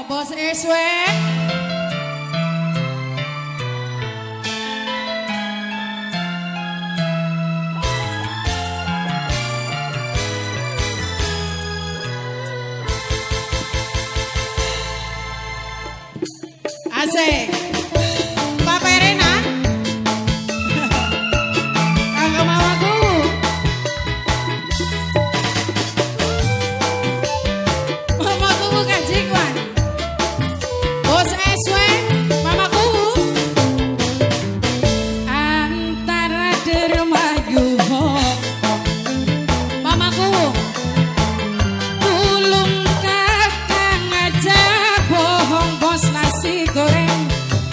Bos SW. Asik. Papa Erena. Kanggo mamaku. Mamaku kaji kwan. Bos SW, mamaku. Antara Dermayu Hongkong. Mamaku. Tulung kakang aja bohong bos nasi goreng.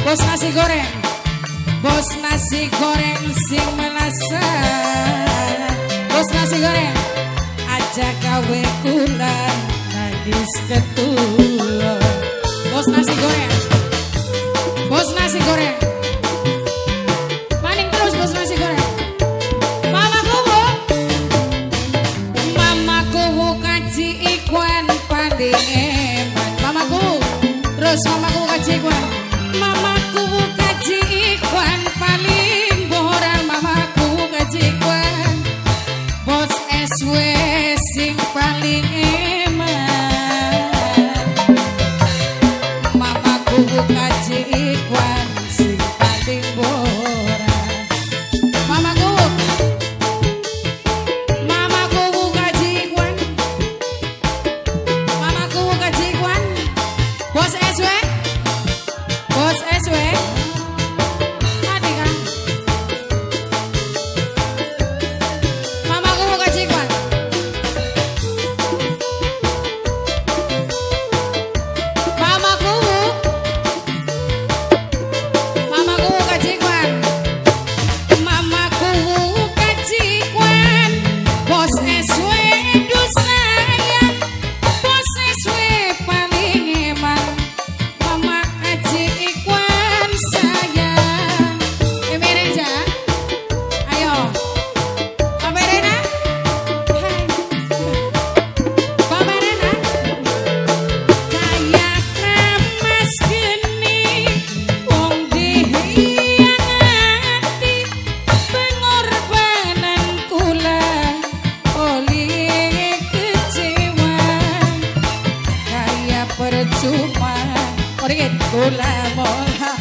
Bos nasi goreng. Bos nasi goreng sing melasar. Bos nasi goreng aja gawe kula nangis ketulo. Bos nasi goreng. Bos nasi goreng. Maning terus bos nasi goreng. Mamaku, mamaku kaji ikwan paling eman. Mamaku, terus mamaku kaji ikwan. Mamaku kaji ikwan paling boran. Mamaku kaji ikwan. Bos SW sing paling eman. Mamaku kaji ikwan sing paling boran. Mamaku, mamaku kaji ikwan. Mamaku kaji ikwan. Bos SW, Bos SW. Mati kan? Mamaku kaji ikwan. Mamaku, mamaku kaji ikwan. Mamaku kaji ikwan. Bos SW du sayang. Bos SW paling eman. Mama Haji Ikwan sayang. Emereja, ayo. Mama Rena, hai. Mama Rena, kaya kramas geni, wong dihianati, pengorbanan kula oleh kecewa, kaya percuma. Origin kula mola.